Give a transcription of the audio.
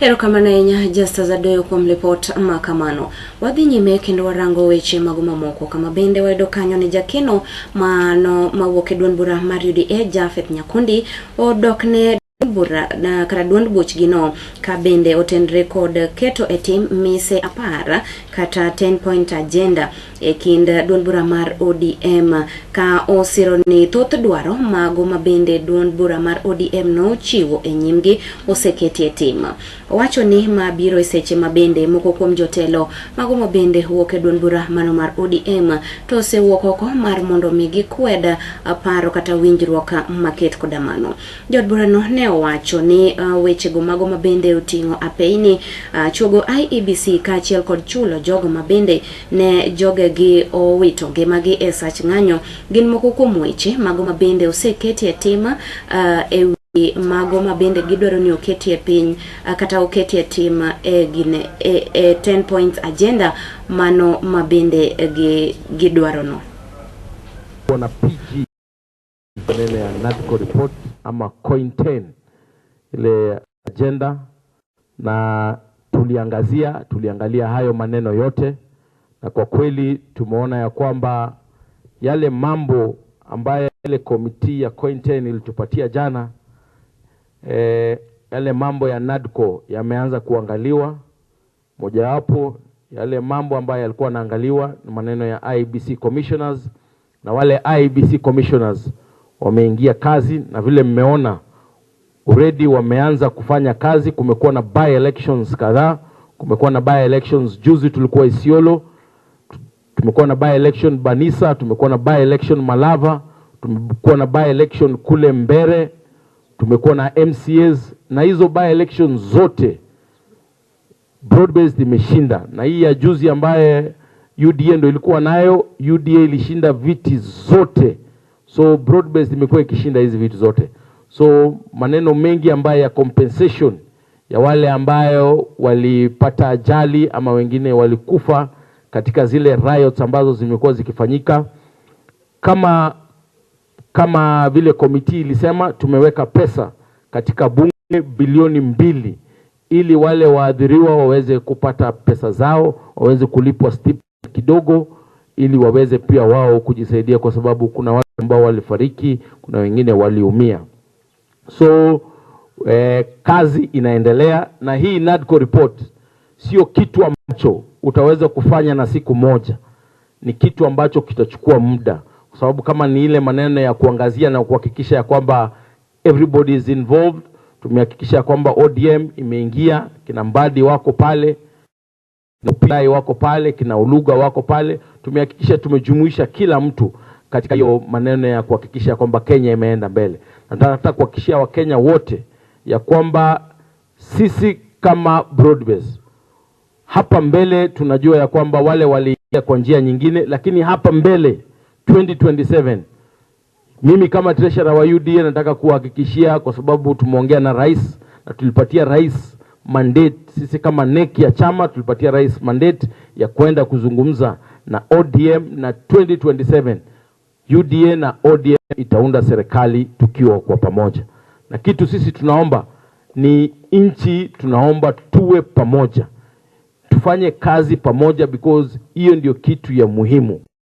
Erokamano ahinya Justus Adoyo kuom lipot ma kamano. Wadhi nyime kendo warango weche mago mamoko kama bende wayudo kanyo ni jakeno mano mawuok e duond bura mar UDA Japheth Nyakundi odok ne bura kata duond buchgino ka bende otenre kod keto e tim mise 10 kata 10 point agenda e kind duond bura mar ODM ka osiro ni thoth dwaro mago ma bende duond bura mar ODM nochiwo e nyimgi oseketi e tim. Owacho ni ma biro e seche ma bende moko kuom jotelo mago ma bende wuok e duond bura mano mar ODM to osewuok oko mar mondo mi gikwed paro kata winjruok maket koda mano. Jaod burano ne owacho ni wechego mago ma bende oting'o apeyni, chuogo IEBC kaachiel kod chulo jogo ma bende ne jogegi owito ngimagi e sach ng'anyo gin moko kuom weche mago ma bende oseketi e tim e wi mago ma bende gidwaro ni oketi e piny kata oketi e tim e gine e 10 points agenda mano ma bende gidwaro no. Bwana PG maneno ya NADCO report ama COINTEN ile agenda, na tuliangazia, tuliangalia hayo maneno yote, na kwa kweli tumeona ya kwamba yale mambo ambayo ile committee ya COINTEN ilitupatia jana, yale mambo ya NADCO yameanza kuangaliwa. Mojawapo yale mambo ambayo yalikuwa yanaangaliwa ni maneno ya IEBC commissioners, na wale IEBC commissioners wameingia kazi, na vile mmeona already wameanza kufanya kazi. Kumekuwa na by elections kadhaa, kumekuwa na by elections juzi tulikuwa Isiolo, tumekuwa na by election Banisa, tumekuwa na by election Malava, tumekuwa na by election kule Mbere, tumekuwa na MCAs, na hizo by elections zote broad-based imeshinda, na hii ya juzi ambaye UDA ndo ilikuwa nayo, UDA ilishinda viti zote, so broad-based imekuwa ikishinda hizi viti zote. So maneno mengi ambayo ya compensation ya wale ambayo walipata ajali ama wengine walikufa katika zile riots ambazo zimekuwa zikifanyika, kama vile committee ilisema, tumeweka pesa katika bunge bilioni 2 ili wale waadhiriwa waweze kupata pesa zao, waweze kulipwa stipend kidogo, ili waweze pia wao kujisaidia, kwa sababu kuna wale ambao walifariki, kuna wengine waliumia. So kazi inaendelea, na hii NADCO report sio kitu ambacho utaweza kufanya na siku moja, ni kitu ambacho kitachukua muda, kwa sababu kama ni ile maneno ya kuangazia na kuhakikisha ya kwamba everybody is involved. Tumehakikisha ya kwamba ODM imeingia, kina Mbadi wako pale, kina wako pale, kina Oluga wako pale. Tumehakikisha tumejumuisha kila mtu katika hiyo maneno ya kuhakikisha kwamba Kenya imeenda mbele. Nataka kuhakikishia Wakenya wote ya kwamba sisi kama broad-based hapa mbele tunajua ya kwamba wale waliingia kwa njia nyingine, lakini hapa mbele 2027 mimi kama treasurer wa UDA nataka kuhakikishia, kwa sababu tumeongea na rais na tulipatia rais mandate. Sisi kama NEC ya chama tulipatia rais mandate ya kwenda kuzungumza na ODM, na 2027 UDA na ODM itaunda serikali tukiwa kwa pamoja, na kitu sisi tunaomba ni nchi, tunaomba tuwe pamoja, tufanye kazi pamoja because hiyo ndio kitu ya muhimu.